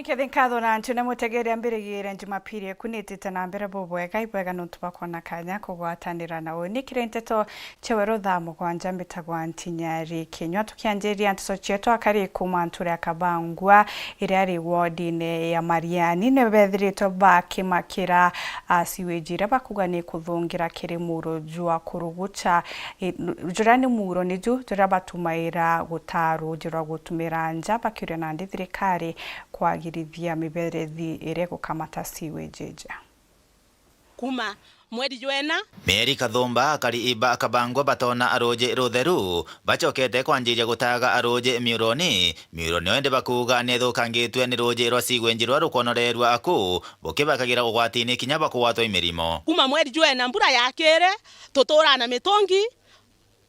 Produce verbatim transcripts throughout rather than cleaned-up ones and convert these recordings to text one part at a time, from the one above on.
Nkethi nkatho na ntune mutegeri ambirigire Jumapili ekunitite na mbere bubwega, ibwega nontu bwa kwona kanya kugwatanira na uni kiri nteto cia weru thaa mugwanja. Mbitagwa Ntinyari Kinyua. Tukianjiria nteto cietu, akari kuma nture ya Kabangua iria iri wodine ya Mariani ni bethiritwe bakimakira, a, sewage iria bakuga ni kuthungira kiri muro jwa Kurugucha. I, juria ni muro ni ju juria batumaira gutaa ruuji rwa gutumira nja, bakiuria nandi thirikari kwagirithia miberethi iria igukamata sewage iji. Kuma mweri jwena. Mary Kathumba, akari iba Kabangua batona ruuji rutheru, bacokete kwanjiria gutaga ruuji miuroni. Miuro nio indi bakuga ni ithukangitue ni ruuji rwa sewage ruria rukonorerua aku, bukibakagira ugwatini kinya bwa kugwatwa i mirimo. Kuma mweri jwena mbura yakire, tuturaa na mitungi,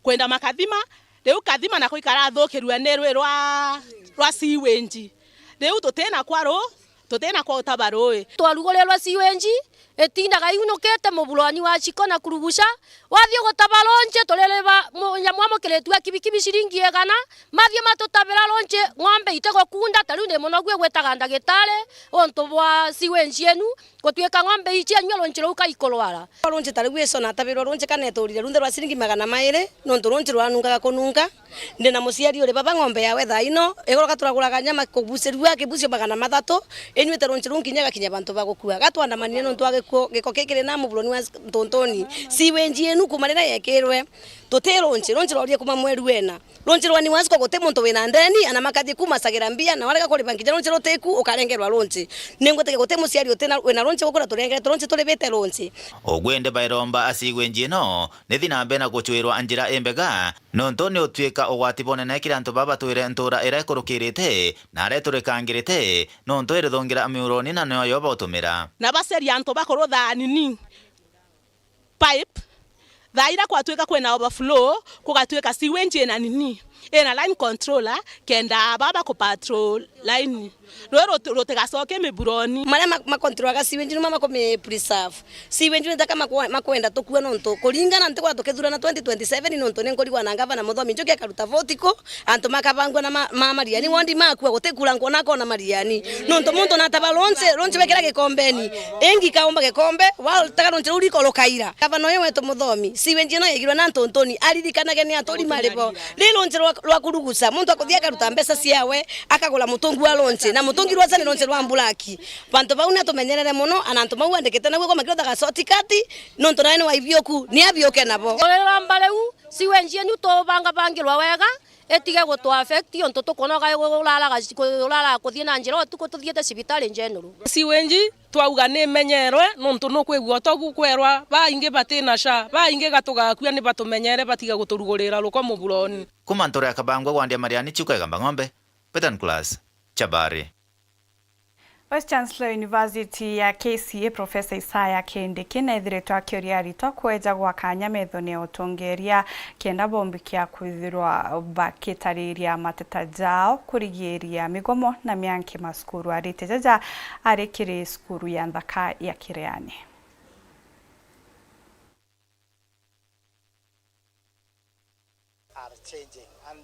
kwenda makathima, riu kathima nako ikarathuukirua ni rwi rwa, rwa sewage. Riu tutina kwa ru-, tutina kwa utaba rui. Twarugurirwe sewage, itindaga iunukite mubuloni wa Chiko na Kurugucha. Wathii gutaba runji, tuririba mu-, nyamu amukiritue kibikibi ciringi igana, mathii matutabira runji, ng'ombe itigukunda. Ta riu ndi munogu igwitaga ndagitari untu bwa sewage inu. Gutuika ng'ombe ii cianyua runji ruu ka ikurwara. Runji ta riu Iso natabirwe runji kana eturire runthe rwa ciringi magana mairi, nontu runji rwanungaga kununga. Ndi na muciari uri baba, ng'ombe yawe thaa ino, igoro ka turaguraga nyama kubucirua kibucio magana mathatu, inyuite runji ruu nginya igakinya bantu ba gukua. Gatwandamanire nontu wa gikuo, giko kii kiri na mubuloni wa Ntuntuni. Sewage inu kuma riria yekirwe, tuti runji, runji rworie kuma mweri wena. Runji rwa Niwasco guti muntu wina ndeni, ana makathii kumacagira mbia, na warega kuriba nginya runji rutiku, ukarengerwa runji. Ningwitikia guti muciari utina, wina runji gukura turengeretwe runji, turibite runji. Ugwende bairomba a sewage ino nithi na mbere na gucwirwa njira imbega, nontu ni utuika ugwati bunene kiri antu baba batwire ntura iria ikurukirite na aria iturikangirite, nontu irithungira miuroni na nioyo bautumira. Na baceria antu bakurutha nini pipe, thaa iria kwatuika kwina overflow, kugatuika sewage ina nini, ina line controller, kenda baba ku patrol line, rui ruti-, rutigacoke miburoni. Maria ma-, makontrolaga sewage nimo makumipreserve. Sewage nitaka maku-, makwenda tukua nontu kuringana ntikwenda tukithurana twenty twenty seven nontu ninkurigwa na ngavana Muthomi Njuki akaruta voti ku, antu makabangua na ma-, ma Mariani wondi makua, gutikura nkona akona Mariani. Nontu muntu nataba runji, runji wekira gikombeni, ingi kaumba gikombe, watega runji ruu riko rukaira. Gavana uyu wetu Muthomi, sewage ino yegirwe na Ntuntuni, aririkanage ni aturi mari bo. Ri runji rwa, rwa Kurugucha, muntu akuthii akaruta mbeca ciawe, akagura mutungi wa runji, na mutungi rwacha ni runji rwa mburaki. Bantu bau ni atumenyerere mono, ana antu mau andikite nau uguo makirutaga shortcut, nontu nawe ni waibiuku, ni abiuke nabo. Ruriro rwa mbari u, sewage inu tubangabangirwa wega, itige gutu affect untu tukonoga uraraga, uraraga kuthii na njira utuku tuthiite cibitari njenuru. Sewage twauga ni imenyerwe, nontu nukwigua utogu kwerwa baingi batina SHA, baingi gatugakua ni batumenyere batige guturugurira ruko muburoni. Kuma ntura ya Kabangua gwandia Mariani, Chuka Igamba Ng'ombe, Betan Class, Chabari. Vice Chancellor University ya K C A, Professor Isaya Kindiki, neethiritwe akiuria aritwa kweja gwa kanya methone ya utongeria kenda bombikia kwithirwa bakitariria mateta jao kurigiria migomo na mianki masukuru. Arite jaja ari kiri sukuru ya nthaka ya Kireani. Are changing, and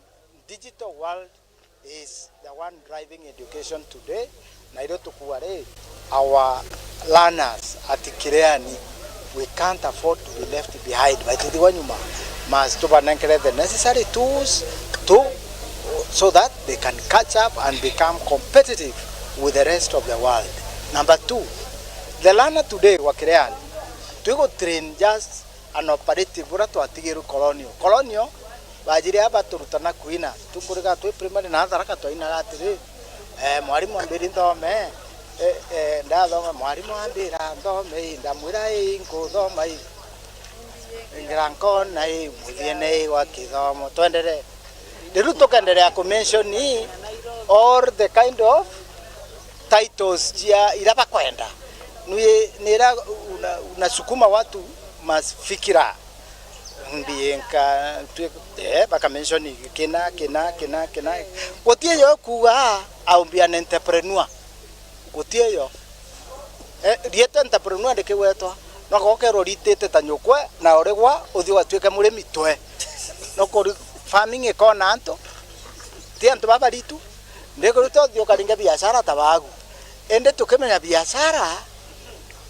digital world is the one driving education today. Na irio tukua ri, our learners at Kireani, we can't afford to be left behind. Baitithigwa nyuma, must tubanenkere the necessary tools to, so that they can catch up and become competitive with the rest of the world. Number two, the learner today wa Kireani, twi gu train just an operative buria twatigirwe Colonial. Colonial, bajire aba turutana kuina. Tukuriga twi primary na Tharaka twainaga atiri, eh, "Mwarimu ambiri nthome, eh, eh, ndathoma, mwarimu ambira nthome, ii, ndamwira, ii, nkuthoma, ii, ngira nkona, ii, muthiene, ii, gwa kithomo." Twenderee. Riu tukenderea ku mention all the kind of titles cia ira bakwenda. Nui-, nira una-, unasukuma watu mafikira. Mbienka, twi-, eh, baka mention kina, kina, kina, kina. Gutie yo kuga, "I'll be an entrepreneur." Gutie yo. Eh, rietwa entrepreneur ndikigwetwa. No gokerwo ritite ta nyukwe, na urigwa uthii ugatuika murimi twe. No kuri farming ikona antu, ti antu babaritu. Ndikuruta uthii ukaringe biashara ta bagu. Indi tukimenya biashara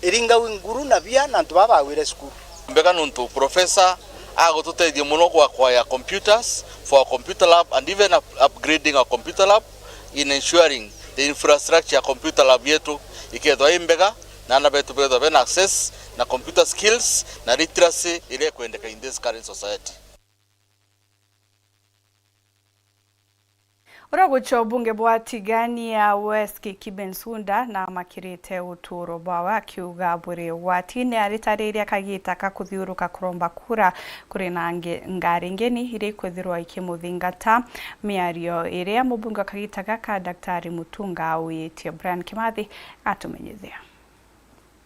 iringawi nguru na bia na antu baa bagwire cukuru. Mbega nontu professor agututethia mono gwa acquire computers for our computer lab and even up-, upgrading our computer lab in ensuring the infrastructure ya computer lab yetu ikethwa i mbega na aana betu bekethwa bena access na computer skills na literacy iria ikwendeka in this current society. Uria ugucwa ubunge bwa Tigania West Kiki Bensouda na amakirite uturo bwawe akiuga buri ugwatine aritariria kagita ka kuthiuruka kuromba kura kuri na nge-, ngari ngeni iria ikwithirwa ikimuthingata. Miario iria mubunge wa kagita gaka Daktari Mutunga auitie Brian Kimathi atumenyithia.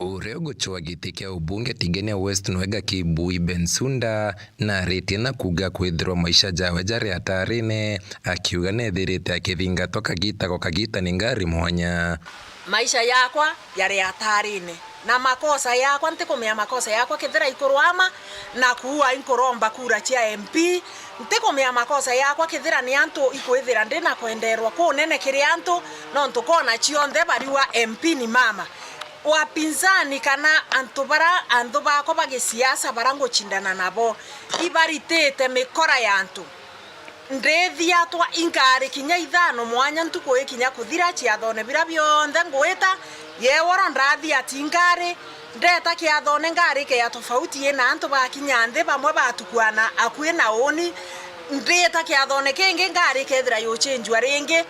Uria ugucwa giti kia ubunge Tigania West Nwega Kibui Bensouda naritie na kuuga kwithirwa maisha jawe jari atarine, akiuga nethirite akithingatwa kagita gwa kagita ni ngari mwanya. Maisha yakwa jari atarine, na makosa yakwa, ntikumenya makosa yakwa kethira ikurwama na kuua inkuromba kura cia M P, ntikumenya makosa yakwa kethira ni antu ikwithira ndi na kwenderwa kunene kiri antu, nontu kona cionthe bariuga M P ni mama. Wapinzani kana antu bara, antu bakwa ba gisiasa bara ngucindana nabo, ibaritite mikora ya antu. Ndithiatwa ingari kinya ithano mwanya ntuku ikinya kuthira ciathone bira bionthe ngwita, yeworo ndathia ti ngari, ndeta kiathone ngari ke ya tofauti ina antu bakinya nthi, bamwe batukuana akui na uni, ndita kiathone kingi ngari kethira yuchinjua ringi,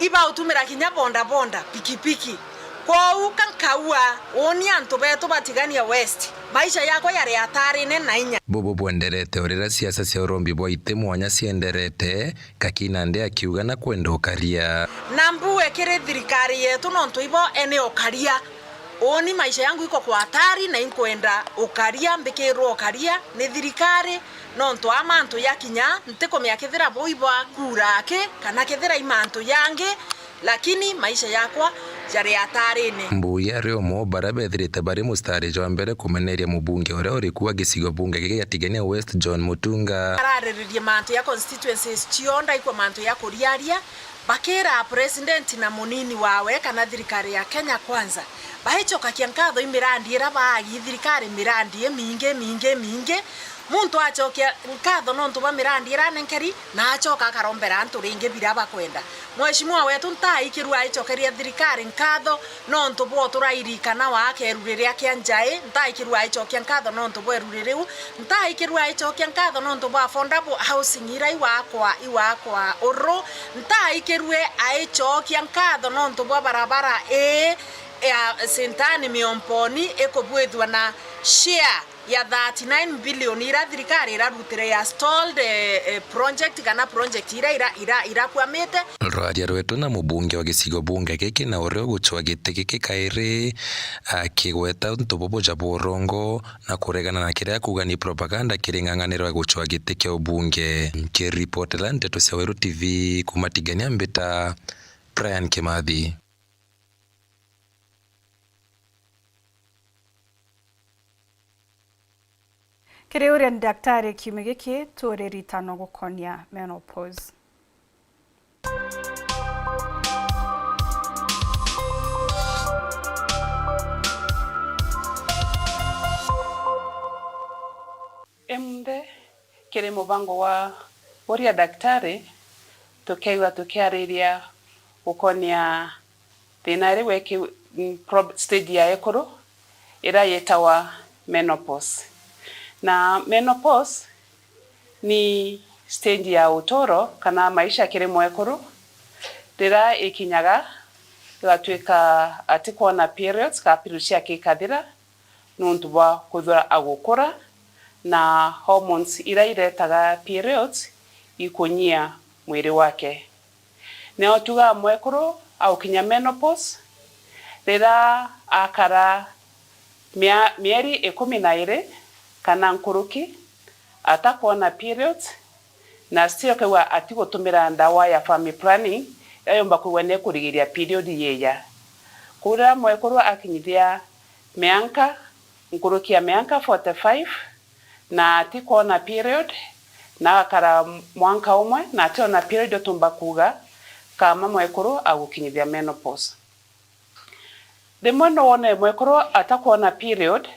ibautumira kinya boda boda, pikipiki. Kwou ka nkaua, uni antu betu ba Tigania West, maisha yakwa yari atarine na inya. Bubu bwenderete o riria siasa cia urombi bwa iti mwanya cienderete, Kaki nandi akiuga na kwenda ukaria. Na mbue kiri thirikari yetu nontu ibo ene ukaria. Uni maisha yangu iko kwa hatari na inkwenda ukaria, mbikirwa ukaria ni thirikari, nontu a mantu yakinya, ntikumenya kethira bui bwa kura aki, kana kethira i mantu yangi, lakini maisha yakwa jari hatarine. Mbuya ari umwe o baria bethirite bari mustari jwa mbere kumeneria mubunge uria uri kuo wa gicigo bunge giki gia Tigania West, John Mutunga. Arariririe mantu ya constituencies cionthe, ndaigua mantu ya kuriaria, bakira president na munini wawe kana thirikari ya Kenya Kwanza, baicokakia nkatho i mirandi ira baagi thirikari, mirandi imingi, mingi, mingi. Muntu acokia nkatho nontu bwa mirandi iranenkeri, na acoka akarombera antu ringi biria bakwenda. Mheshimiwa wetu ntaikirua aicokeria thirikari nkatho nontu bwa uturairi kana wa keru riria kia njai, ntaikirua aicokia nkatho nontu bwa eruri riu, ntaikirua aicokia nkatho nontu bwa affordable housing ira iwakwa, iwakwa uru, ntaikirue aicokia nkatho nontu bwa barabara ii ya Sentani Miomponi ikubwithua na share ya thirty-nine billion ira thirikari irarutire ya stalled, eh, eh, project kana project ira, ira, ira, irakwamite. Rwaria rwetu na mubunge wa gicigo bunge giki na uria ugucwa giti giki kairi, akigweta untu bubu ja bworongo na kuregana na kiria akuuga ni propaganda kiri ng'ang'aniro ya gucwa giti kia ubunge. Nkiripotera Ndeto cia Weru T V kuuma Tigania, mbita Brian Kimathi. Kiri uria ni daktari kiumia giki, turiritano gukonia menopause. Emunthe, kiri mubango wa Uria Daktari, tukeigua tukiariria gukonia thina iri gwiki, mm, prob-, stage ya ekuru ira yitawa menopause. Na menopause ni stage ya uturo kana maisha kiri mwekuru, riria ikinyaga igatuika atikwona periods, kana periods ciake ikathira, nontu bwa kwithirwa agukura, na hormones ira iretaga periods ikunyia mwiri wake. Nio tugaa mwekuru agukinya menopause riria akara mia-, mieri ikumi na iri kana nkuruki atakwona periods, na still akauga atigutumira ndawa ya family planning, iria yumba kwigua ni ikurigiria period yiija. Kwou riria mwekuru akinyithia mianka, nkuruki ya mianka forty-five, na atikwona period, na agakara mwanka umwe, na ationa period, utumba kuuga kama mwekuru agukinyithia menopause. Rimwe no wone mwekuru atakwona period,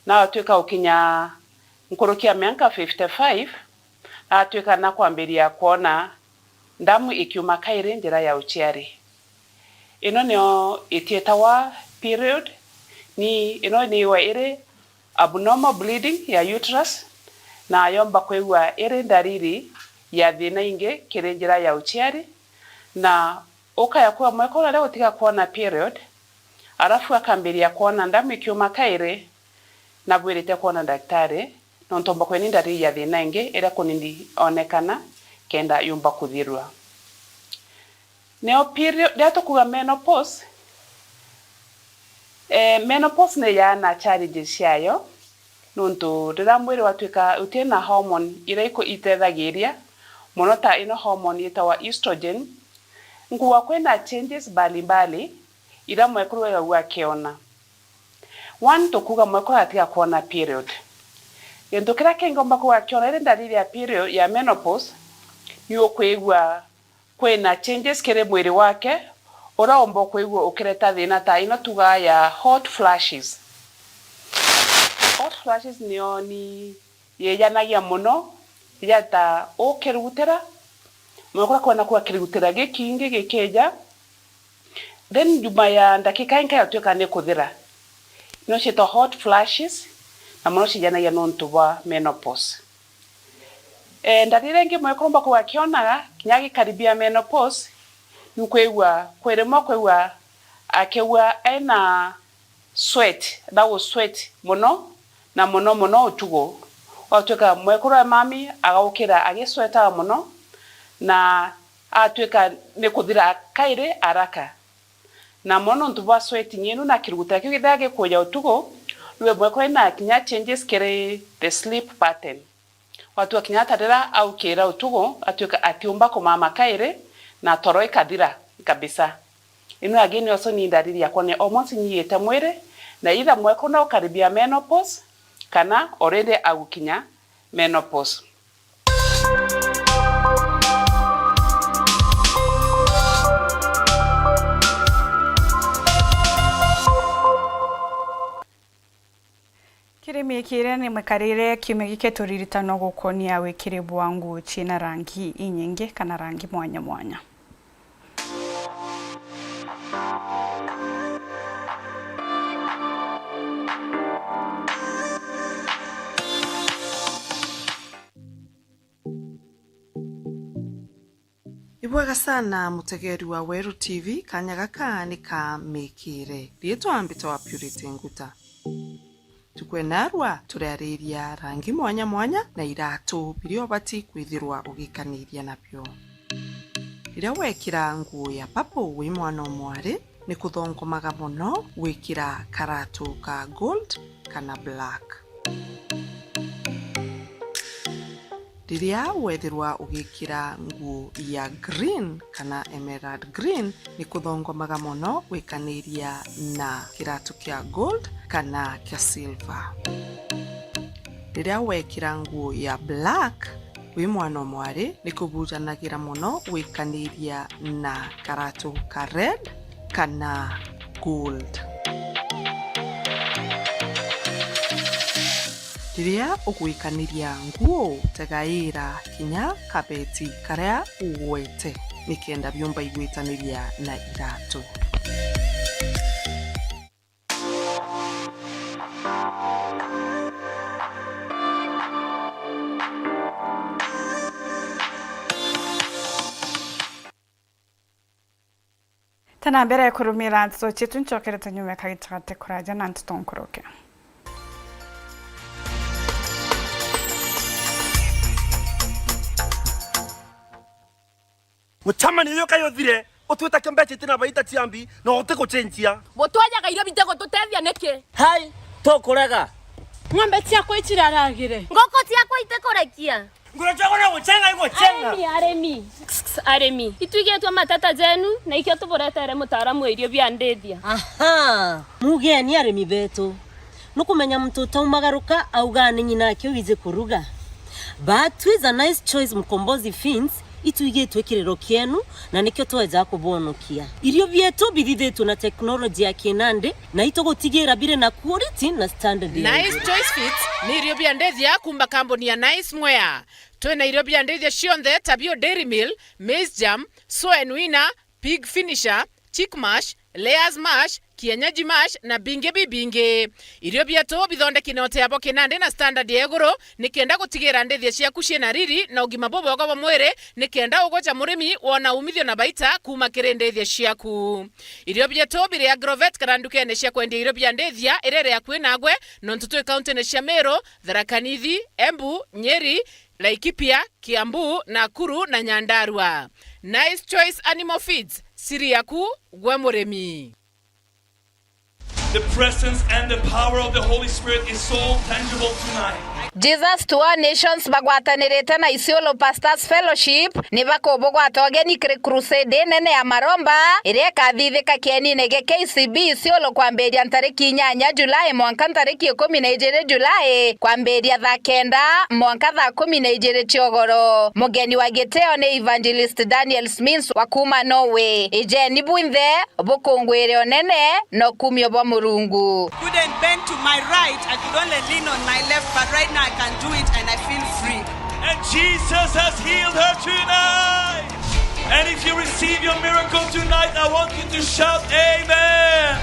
na atwika gukinya nkuruki ya mianka fifty-five, na atwika na kwambiria kwona ndamu ikiuma kairi njira ya uciari. Ino nio itietawa period, ni ino niwa iri abnormal bleeding ya uterus, na yomba kwigua iri ndariri ya thina ingi kiri njira ya uciari, na ukaya kwigua mwekuru aria utiga kwona period, arafu akambiria kwona ndamu ikiuma kairi, na bwirite kwona ndaktari, nontu omba kwigua ni ndariri ya thina ingi iria kunini onekana kenda yumba kuthirua. Nio period, riria tukuga menopause, eh, menopause ni yaana challenges ciayo, nontu riria mwiri watwika utina hormone iria iku-, itethagiria mono, ta ino hormone yitawa estrogen, nkugua kwina changes mbalimbali iria mwekuru egagua akiona. One, tukuga mwekuru atiga kwona period. Gintu kiria kingi umba kwigua akiona iri ndariri ya period, ya menopause, ni ukwigua kwina changes kiri mwiri wake, uria umba kwigua ukireta thina ta ino tugaa ya hot flashes. Hot flashes niyo ni yejanagia mono, yeta ukirugutira, mwekuru akwona kwigua kirugutira gikingi gikija, then nyuma ya ndakika ingi yatwika ni kuthira. Nio ciitwa hot flashes, na mono cijanagia nontu bwa menopause. Eh, ndariri ingi mwekuru umba kwigua akionaga kinya agikaribia menopause, ni kwigua, kwi rimwe kwigua akigua ena sweat, na gu sweat mono, na mono mono utuku. Gwatwika mwekuru e mami agaukira agiswetaga mono, na atwika ni kuthira kairi haraka. Na mono nontu bwa sweating inu na kirugutira kiu githira gikuja utuku, niwe mwekuru ena kinya changes kiri the sleep pattern. Watwika kinya ta riria aukira utuku, atwika atiumba kumama kairi, na toro ikathira kabisa. Ino again also ni ndariri ya kwonania almost nyiite mwiri, na either mwekuru na ukaribia menopause, kana already agukinya menopause. Kiri miikire ni mikarire, kiumia giki turiritanwa gukonia wikiri bwa nguo ciina rangi inyingi kana rangi mwanya mwanya. Ibwega sana mutegeri wa Weru T V, kanya gaka ni ka mikire. Riitwa mbitagwa Purity Nguta. Ntuku ya naarua turiariria rangi mwanya mwanya na iratu biria ubati kwithirwa ugikaniria nabio. Riria wekira nguo ya purple wi mwana o mwari, ni kuthongomaga mono gwikira karatu ka gold kana black. Riria wethirwa ugikira nguo ya green kana emerald green, ni kuthongomaga mono gwikaniria na kiratu kia gold kana kia silver. Riria wekira nguo ya black, wi mwana o mwari, ni kubujanagira mono gwikaniria na karatu ka red kana gold. Riria ugwikaniria nguo, tegaira kinya kabeti karia ugwete, nikenda biumba igwitaniria na iratu. Tena mbere kurumira nteto cietu, ncokerete nyuma kagitagati kuraja na nteto nkuruke. Mucemanio uyu kai uthire, utwita kio mbeca itina baita cia mbi, na utigucenjia. Butwajaga irio bitigututethia niki? Hai, tukurega. Ng'ombe ciakwa iciraragire. Nguku ciakwa itikurekia. Nguru ciakwa no gucenga igucenga. Arimi, arimi. Arimi, itwigitwe mateta jenu, na ikio tuburetere mutaaramu wa irio bia ndithia. Aha, mugeni arimi betu. Nukumenya muntu utaumagaruka augaa ni nyina ake wiji kuruga. But with a nice choice Mkombozi Feeds, Itwigitwe kiriro kienu, na nikio tweja kubonokia. Irio bietu bithithitwe na teknoloji ya kinandi, na itugutigira biri na quality na standard ya Nice iguru. Choice Fits ni irio bia ndithia kuuma kambuni ya Nice Mwea. Twina irio bia ndithia cionthe ta bio Dairy Meal, Maize Germ, Soen Winner, Pig Finisher, Chick Mash, Layers Mash, Kienyeji Mash na bingi bibingi. Irio bietu bithondeki na uteabo kinandi na standard ya iguru, nikenda gutigira ndithia ciaku ciina riri na ugima bubwega bwa mwiri, nikenda ugoja murimi wona umithio na baita kuuma kiri ndithia ciaku. Irio bietu biri Agrovet kana ndukene cia kwendia irio bia ndithia iria iri akui nagwe, nontu twi kauntine cia Meru, Tharaka Nithi, Embu, Nyeri, Laikipia, Kiambu, Nakuru na Nyandarua. Nice Choice Animal Feeds, siri yaku gwe murimi. The presence and the power of the Holy Spirit is so tangible tonight. Jesus to All Nations bagwatanirite na Isiolo Pastors Fellowship ni bakubugwata ugeni kiri crusade nene ya maromba iria ikathithika kienine gia K C B Isiolo kwambiria ntariki inyanya Julai mwanka ntariki ikumi na ijiri Julai, kwambiria thaa kenda mwanka thaa kumi na ijiri cia ugoro. Mugeni wa gitio ni Evangelist Daniel Smith wa kuuma Norway. Ijeni bwinthe bukungwire unene na ukumio bwa Murungu. Couldn't bend to my right, I could only lean on my left, but right now I can do it and I feel free. And Jesus has healed her tonight. And if you receive your miracle tonight, I want you to shout, "Amen."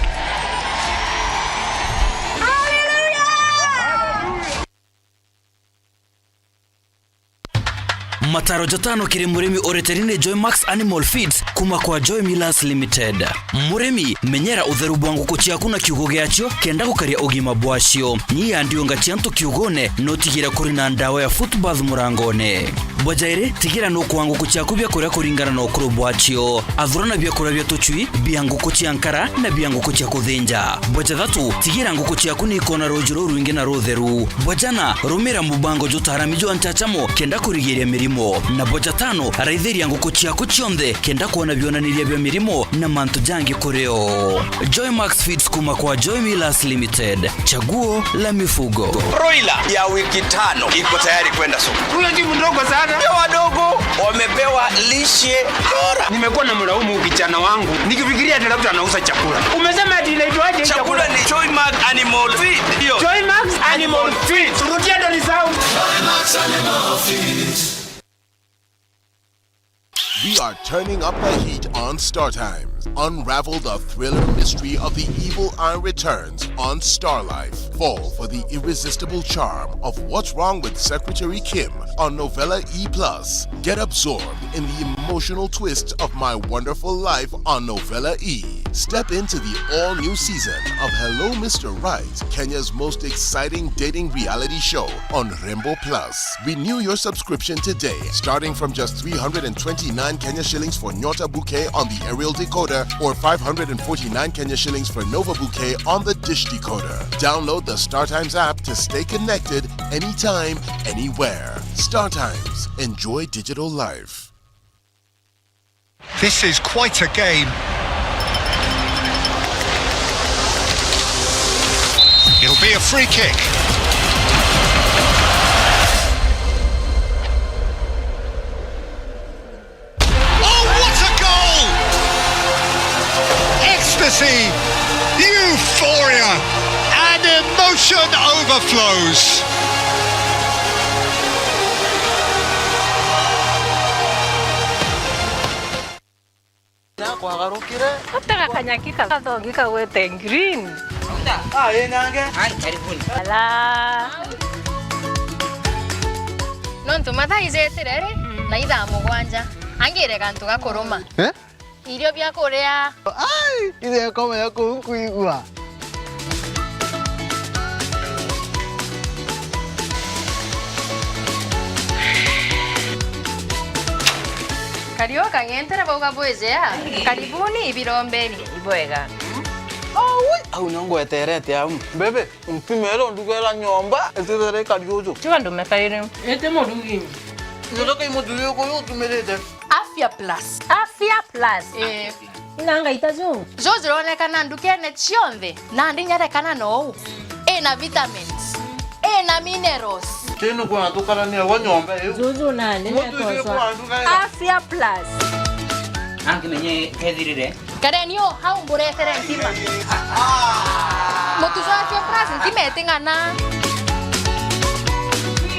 Mataro jatano kiri murimi ureteri ni Joy Max Animal Feeds kuma kwa Joy Millers Limited. Murimi, menyera utheru bwa nguku ciaku na kiugo giacio kenda gukaria ugima bwacio. Nyia ndiunga cia antu kiugone, no tigira kuri na ndawa ya foot bath murangone. Bwa jairi, tigira nukwaa nguku ciaku biakuria kuringana na ukuru bwacio. Athurana biakuria bia tucui, bia nguku cia nkara na bia nguku cia kuthinja. Bwa jathatu, tigira nguku ciaku ni ikona ruuji rurwingi na rutheru. Bwa jana, rumira mubango jutaarami jwa nchachamo kenda kurigiria mirimo. Na bwa jatano, raithiria nguku ciaku cionthe kenda kwona bionaniria bia mirimo na mantu jangi kuri o. Joy Max Feeds kuma kwa Joy Millers Limited. Chaguo la mifugo. Broiler ya wiki tano iko tayari kwenda soko. Huyo si mdogo sana. Ni wadogo wamepewa lishe bora. Nimekuwa na mlaumu kijana wangu nikifikiria ati labda anauza chakula. Umesema ati inaitwaje hii chakula? Chakula ni Joy Max Animal Feed. Hiyo. Joy Max Animal Feed. Rudia ndo nisahau. We are turning up the heat on Star Times. Unravel the thriller mystery of the evil eye returns on Star Life. Fall for the irresistible charm of What's Wrong with Secretary Kim on Novella E plus. Get absorbed in the emotional twist of My Wonderful Life on Novella E. Step into the all-new season of Hello Mister Right, Kenya's most exciting dating reality show on Rembo Plus. Renew your subscription today, starting from just three hundred and twenty-nine Kenya shillings for Nyota Bouquet on the aerial decoder or five hundred and forty-nine Kenya shillings for Nova Bouquet on the dish decoder. Download the StarTimes app to stay connected anytime, anywhere. StarTimes. Enjoy digital life. This is quite a game. It'll be a free kick. Oh, what a goal! Ecstasy, euphoria, and emotion overflows. Nakwagarukire. Utega kanyaki kathongi kagwete green. Ah, ĩ nyange. Ai, karibuni. Ala. Nontu mathaa ijetire ri, na ithaa mugwanja. Angire gantu gakuruma. Eh? Irio bia kuria. Ai, ithe akoma ya kuu nkuigua. Kariu kang'entere bauga bwijea. Karibuni ibirombeni. Ibwega. Aui, au nio ngweterete au. Bebe, mpimere undugera nyomba, itithera ikari uju. Tiga ndume kairi. Ete murugi. Nyotoka imuthuri uku utumirite. Afya Plus. Afya Plus. Eh. Ina ngaita ju. Ju jironekana ndukene cionthe, na ndinyarekana nou. Ina vitamins, ina minerals, Tinu kwona tukarania gwa nyomba iu. Juju nani. Mutu icio netoswa. Kwa andu na Afya Plus. Angimenye kethirire. Kareni u hau mburetere ntima. Mutu jwa Afya Plus ntima iting'ana.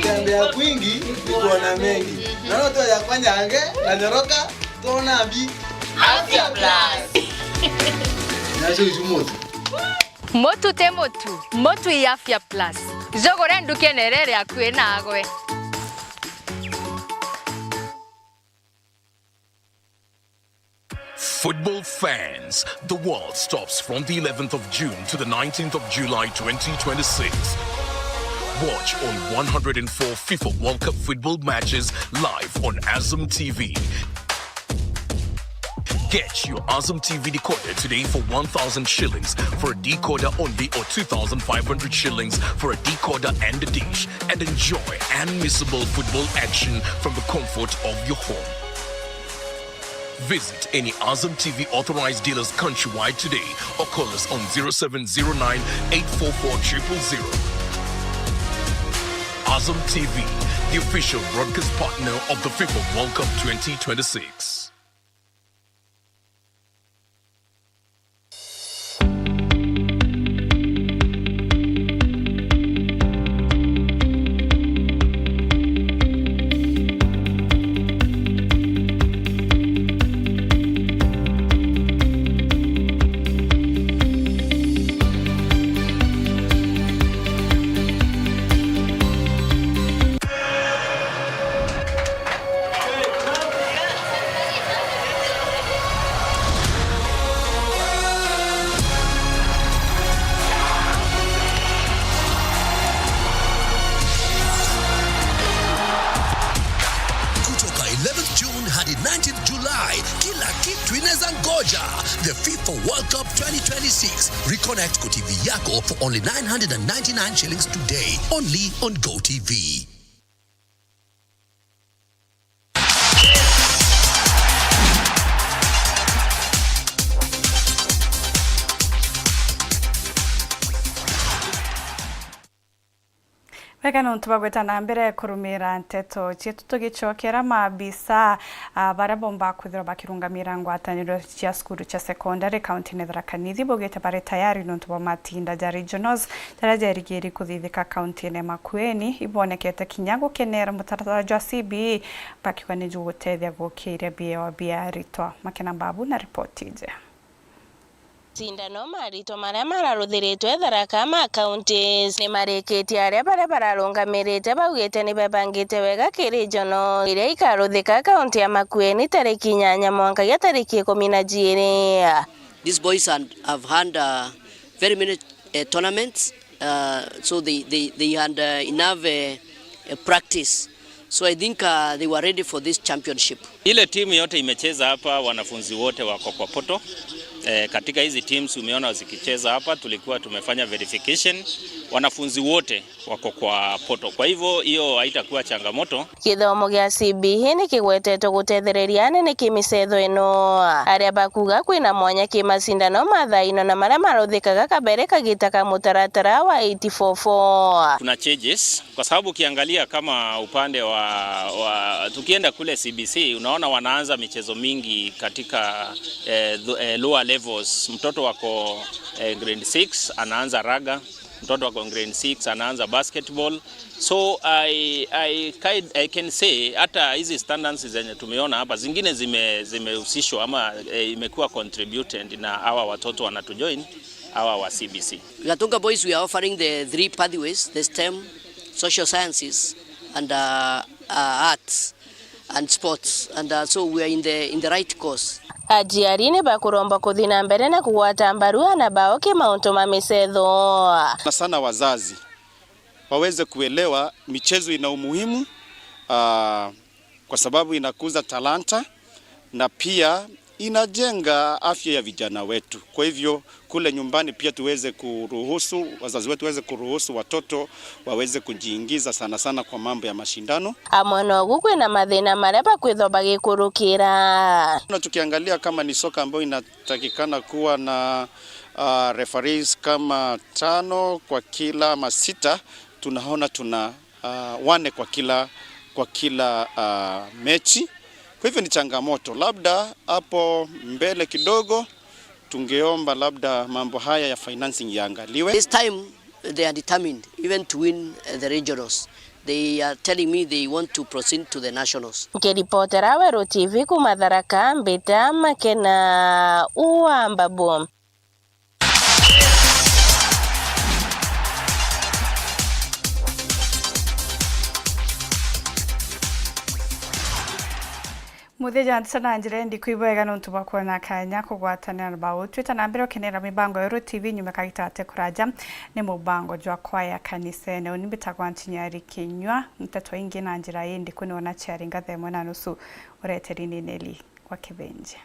Tembea kwingi ni kuona mengi. Na no tu ya kwanyange na nyoroka. Tona mbi. Afya Plus. Nacio icu mutu. Mutu ti mutu, mutu i Afya Plus. Jugure ndukene iria iri akui naagwe. Football fans, the world stops from the eleventh of June to the nineteenth of July twenty twenty-six. Watch all one hundred and four FIFA World Cup football matches live on Azam T V. Get your Azam T V decoder today for one thousand shillings for a decoder only, or two thousand five hundred shillings for a decoder and a dish, and enjoy unmissable football action from the comfort of your home. Visit any Azam T V authorized dealers countrywide today or call us on zero seven zero nine, eight four four, triple zero. Azam T V, the official broadcast partner of the FIFA World Cup twenty twenty-six. Kutoka eleventh June hadi nineteenth July, kila kitu inaweza ngoja. The FIFA World Cup twenty twenty-six. Reconnect kwa T V yako for only nine hundred and ninety-nine shillings today, only on Go T V. Wega nontu bwa gwita na mbere kurumira nteto cietu, tugicokera maabisa, ah, baria bomba kwithirwa bakirungamira ngwataniro cia cukuru cia sekondari kaunti-ini Tharaka Nithi baugite bari tayari nontu bwa matinda ja regionals jaria jerigiri kuthithika kaunti-ini ya Makueni. Ibonekete kinya gukenera mutaratara jwa C B E, bakiuga ni jugutethia gukiria biewa bia aritwa. Makena Mbabu na ripoti iji. Macindano ma aritwa maria mararuthiritwe Tharaka ma counties ni marikitie, aria baria bararungamirite baugite ni bebangite wega ki regional iria ikaruthika kaunti ya Makueni tariki inyanya mwanka ya tariki ikumi na jiiri. These boys had, have had, uh, very many, uh, tournaments, uh, so they, they, they had, uh, enough, uh, uh, practice. So I think, uh, they were ready for this championship. Ile timu yote imecheza hapa, wanafunzi wote wako kwa portal. Eh, katika hizi teams umeona zikicheza hapa, tulikuwa tumefanya verification. Wanafunzi wote wako kwa portal. Kwa hivyo, hiyo haitakuwa changamoto. Githomo gia C B E ni kigwetetwe gutethereria anene ki micetho ino, aria bakuga kwina mwanya ki macindano ma thaa ino na maria maruthikaga kabere kagita ka mutaratara wa eight four four. Kuna changes, kwa sababu ukiangalia kama upande wa, wa, tukienda kule C B C, unaona wanaanza michezo mingi katika, eh, th-, eh, lower levels. Mtoto wako, eh, grade six anaanza raga, mtoto wako grade six anaanza basketball. So I, I, ki-, I can say hata hizi standards zenye tumeona hapa, zingine zime-, zimehusishwa ama, eh, imekuwa contributed na hawa watoto wanatujoin, hawa wa C B C. Gatunga Boys, we are offering the three pathways, the STEM, social sciences, and, uh, uh, arts and sports. And, uh, so we are in the, in the right course. Aciari ni bakuromba kuthi na mbere na kugwata mbaru ana bao ki mauntu ma micetho. Sana sana wazazi waweze kuelewa michezo ina umuhimu, ah, kwa sababu inakuza talanta na pia inajenga afya ya vijana wetu. Kwa hivyo, kule nyumbani pia tuweze kuruhusu, wazazi wetu waweze kuruhusu watoto waweze kujiingiza sana sana kwa mambo ya mashindano. Amwe nogu kwina mathina maria bakwithwa bagikurukira. Na tukiangalia kama ni soka ambayo inatakikana kuwa na, ah, referees kama tano kwa kila ama sita, tunaona tuna uh, wane kwa kila, kwa kila uh, mechi. Kwa hivyo ni changamoto, labda hapo mbele kidogo tungeomba labda mambo haya ya financing yaangaliwe. This time they are determined even to win uh, the regionals. They are telling me they want to proceed to the nationals. Nkiripotera Weru T V kuma Tharaka, mbita Makena wa Mbabu. Muthia jantisa na njira indi kwibwega nontu bwa kwona kanya kugwatanira na bau. Twita na mbere ukenera mibango ya Weru T V nyuma kagita gate kuraja ni mubango jwa kwaya kanisene. Uni mbitagwa Nchinyari Kinyua, nteto ingi na njira indi kuni ona ciari ngatha imwe na nusu ureteri ni Neli wa Kibenje.